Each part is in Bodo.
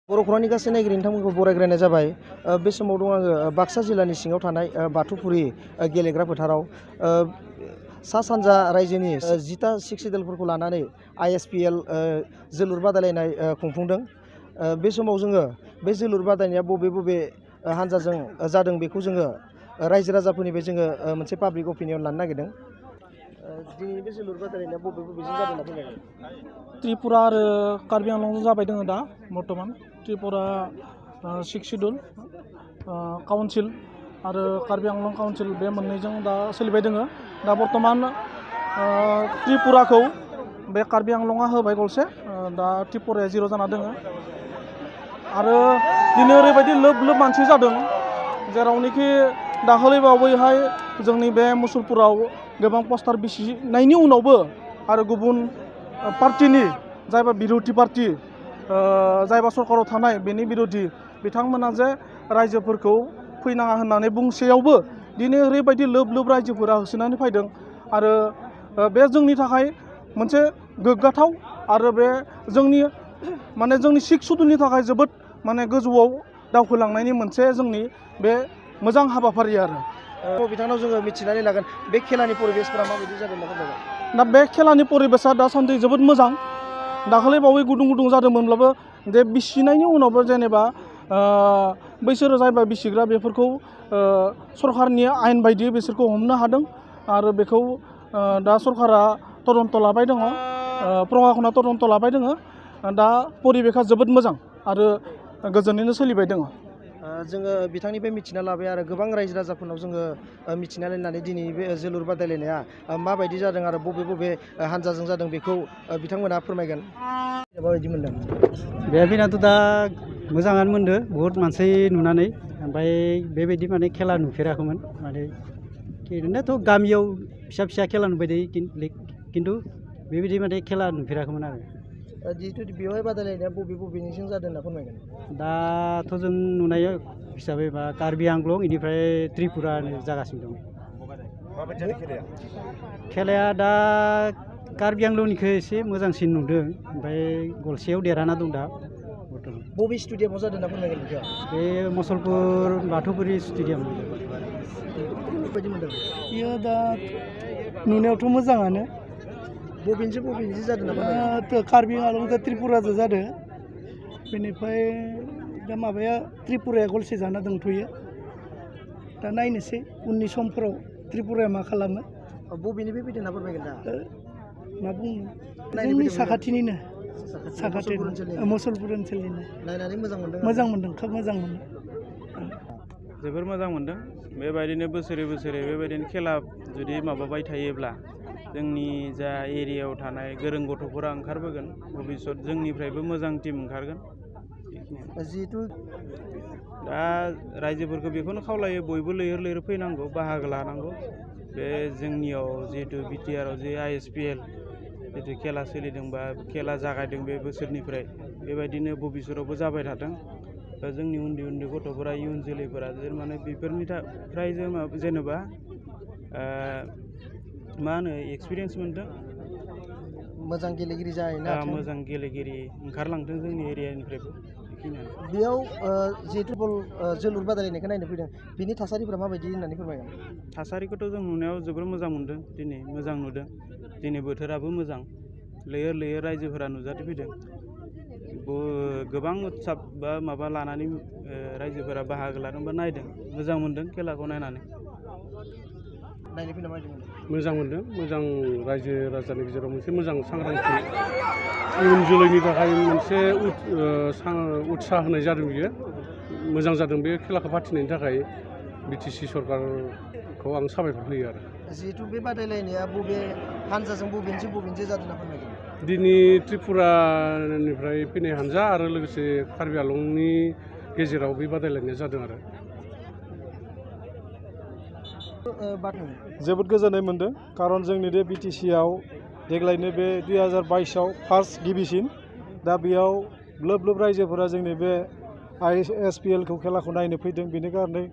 बर' खौरांनि गासै नायगिरि नोंथांमोनखौ बरायग्रोनाय जाबाय। बे समाव दं आङो बाक्सा जिल्लानि सिङाव थानाय बाथौफुरि गेलेग्रा फोथाराव सा सानजा रायजोनि 10टा सिक्सिडेलफोरखौ लानानै ISPL जोलुर बादायलायनाय खुंफुंदों। बे समाव जोङो बे जोलुर बादायनाया बबे हान्जाजों जादों बेखौ जोङो रायजो राजाफोरनिफ्राय जोङो मोनसे पाब्लिक अपिनियन लानो नागिरदों। दिनैनि बे जोलुर बादायलायनाया बबेजों जादों होनना बुंनांगोन? त्रिपुरा आरो कार्बि आंलंजों जाबाय दङ दा बर्तमान। त्रिपुरा 6 सिडुल काउन्सिल आरो कार्बि आंलं काउन्सिल बे मोननैजों दा सोलिबाय दङ। दा बर्तमान त्रिपुराखौ बे कार्बि आंलंआ होबाय गलसे, दा त्रिपुराया 0 जाना दङ। आरो दिनै ओरैबायदि लोब मानसि जादों जेरावनोखि दाखालिबावैहाय जोंनि बे मुसलपुराव गोबां पस्टार बिसिनायनि उनावबो आरो गुबुन पार्टिनि जायबा बिरोधि पार्टि जायबा सरकाराव थानाय बेनि बिरोधि बिथांमोना जे रायजोफोरखौ फैनाङा होननानै बुंसेयावबो दिनै ओरैबायदि लोब रायजोफोरा होसोनानै फैदों। आरो बे जोंनि थाखाय मोनसे गोग्गाथाव आरो बे जोंनि सिक्स सिडुलनि थाखाय जोबोद गोजौआव दावखोलांनायनि मोनसे जोंनि बे मोजां हाबाफारि आरो। बिथांनाव जोङो मिथिनानै लागोन बे खेलानि परिबेसफोरा माबायदि जादों होनना बुंनांगोन? दा बे खेलानि परिबेसा दासान्दि जोबोद मोजां। दाखालि बावै गुदुं जादोंमोनब्लाबो जे बिसिनायनि उनावबो जेनेबा बैसोरो जायबा बिसिग्रा बेफोरखौ सरकारनि आयेन बायदियै बिसोरखौ हमनो हादों। आरो बेखौ दा सरकारा तदन्त लाबाय दङ, प्रशासना तदन्त लाबाय दङ। दा परिबेसा जोबोद मोजां आरो गोजोनैनो सोलिबाय दङ। जोङो बिथांनिफ्राय मिथिना लाबाय आरो गोबां रायजो राजाफोरनाव जोङो मिथिनानै लानानै दिनै बे जोलुर बादायलायनाया माबायदि जादों आरो बबे हान्जाजों जादों बेखौ बिथांमोनहा फोरमायगोन। माबायदि मोनदों? बे फैनाथ' दा मोजाङानो मोनदों बहुत मानसि नुनानै। ओमफ्राय बेबायदि खेला नुफेराखैमोन। ओरैनोथ' गामियाव फिसा खेला नुबाय थायो, खिन्थु बेबायदि खेला नुफेराखैमोन आरो। जिहेतु बेवहाय बादायलायनाया बबेनिजों जादों होनना फोरमायगोन? दाथ' जों नुनाय हिसाबै कार्बि आंलं बेनिफ्राय त्रिपुरा जागासिनो दं। खेलाया दा कार्बि आंलंनिखौ एसे मोजांसिन नुदों, ओमफ्राय गलसेयाव देरहाना दं दा बर्थमान। बबे स्टेडियामाव जादों होनना फोरमायगोन बेखौ? बे मुसलपुर बाथौफुरि स्टेडियाम। माबायदि मोनदों? बेयो दा नुनायावथ' मोजाङानो। बबेनिजों जादों होनना कार्बि आंलं त्रिपुराजों जादों। बेनिफ्राय दा त्रिपुराया गलसे जाना दंथ'यो। दा नायनोसै उननि समफोराव त्रिपुराया मा खालामो। बबेनिफ्राय फैदों होनना फोरमायगोन दा? मा बुङो, जोंनि साखाथिनिनो मुसलपुर ओनसोलनिनो। नायनानै मोजां मोनदों, खोब मोजां मोनदों। जोबोर मोजां मोनदों। बेबायदिनो बोसोरे बेबायदिनो खेला जुदि माबाबाय थायोब्ला जोंनि जा एरियायाव थानाय गोरों गथ'फोरा ओंखारबोगोन, भबिसत जोंनिफ्रायबो मोजां टिम ओंखारगोन। जिहेतु दा रायजोफोरखौ बेखौनो खावलायो, बयबो लैहोर फैनांगौ, बाहागो लानांगौ। बे जोंनियाव जिहेतु बिटिआरआव जे ISPL जितु खेला सोलिदों बा खेला जागायदों बे बोसोरनिफ्राय, बेबायदिनो भबिसतआवबो जाबाय थाथों। दा जोंनि उन्दै गथ'फोरा, इयुन जोलैफोरा बेफोरनिफ्राय जेनेबा एक्सपिरियेन्स मोनदों, मोजां गेलेगिरि जाहैनो हाथों, मोजां गेलेगिरि ओंखारलांथों जोंनि एरियानिफ्रायबो। बेयाव जिहेतु जोलुर बादायलायनायखौ नायनो फैदों, बिनि थासारिफोरा माबायदि होननानै फोरमायगोन? थासारिखौथ' जों नुनायाव जोबोर मोजां मोनदों। दिनै मोजां नुदों। दिनै बोथोराबो मोजां, लैहोर रायजोफोरा नुजाथिफैदों। गोबां उत्साब बा लानानै रायजोफोरा बाहागो लादों बा नायदों। मोजां मोनदों खेलाखौ नायनानै। मोजां मोनदों। मोजां रायजो राजानि गेजेराव मोनसे मोजां सांग्रांथि, इयुन जोलैनि थाखाय मोनसे उत्साह होनाय जादों। बियो मोजां जादों। बे खेलाखौ फाथिनायनि थाखाय BTC सरकारखौ आं साबायखर होयो आरो। जिहेतु बे बादायलायनाया बबे हान्जाजों बबेनिजों जादों होनना फोरमायगोन? दिनै त्रिपुरानिफ्राय फैनाय हानजा आरो लोगोसे कार्बि आंलंनि गेजेराव बे बादायलायनाया जादों आरो। जोबोद गोजोननाय मोनदों, खारन जोंनि बे BTCआव देग्लायनो बे 2022आव फार्स्ट गिबिसिन। दा बेयाव लोब रायजोफोरा जोंनि बे ISPLखौ खेलाखौ नायनो फैदों। बेनि कारनै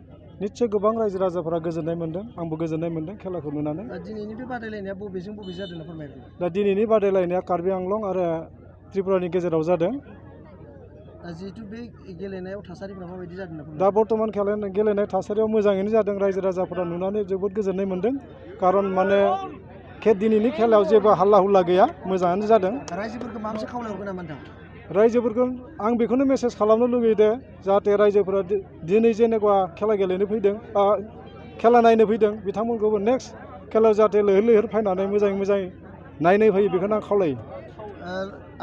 निस्सय गोबां रायजो राजाफोरा गोजोननाय मोनदों, आंबो गोजोननाय मोनदों खेलाखौ नुनानै। दिनैनि बे बादायलायनाया बबेजों जादों होनना फोरमायगोन? दा दिनैनि बादायलायनाया कार्बि आंलं आरो त्रिपुरानि गेजेराव जादों। जिहेतु बे गेलेनायाव थासारिफ्रा माबायदि जादों होनना दा बर्थमान गेलेनाय थासारियाव मोजाङैनो जादों रायजो राजाफोरा नुनानै जोबोद गोजोननाय मोन्दों खारन माने दिनैनि खेलायाव जेबो हाल्ला हुल्ला गैया मोजाङानो जादों रायजोफोरखौ माबा मोनसे खावलायहरगोन नामा नोंथां रायजोफोरखौ आं बेखौनो मेसेज खालामनो लुगैदों जाहाथे रायजोफोरा दिनै जेनेबा खेला गेलेनो फैदों खेला नायनो फैदों बिथांमोनखौबो नेक्स्ट खेलायाव जाहाथे लैहोर लैहोर फैनानै मोजाङै नायनो फैयो बेखौनो आं खावलायो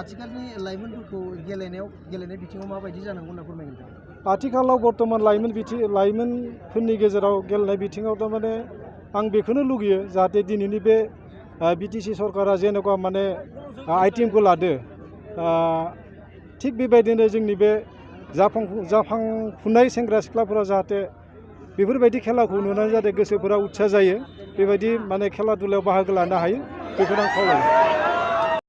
आथिखालनि लाइमोनफोरखौ गेलेनाय बिथिङाव माबायदि जानांगौ होनना फोरमायगोन नोंथां आथिखालाव बर्थमान लाइमोनफोरनि गेजेराव गेलेनाय बिथिङाव थारमाने आं बेखौनो लुगैयो जाहाथे दिनैनि बे बिटिसि सरकारा जेनेबा माने आइटिएमखौ लादो थिग बेबायदिनो जोंनि बे जाखांफुनाय सेंग्रा सिख्लाफोरा जाहाथे बेफोरबायदि खेलाखौ नुनानै जाहाथे गोसोफोरा उत्साह जायो बेबायदि माने खेला दुलायाव बाहागो लानो हायो बेखौनो आं खावलायो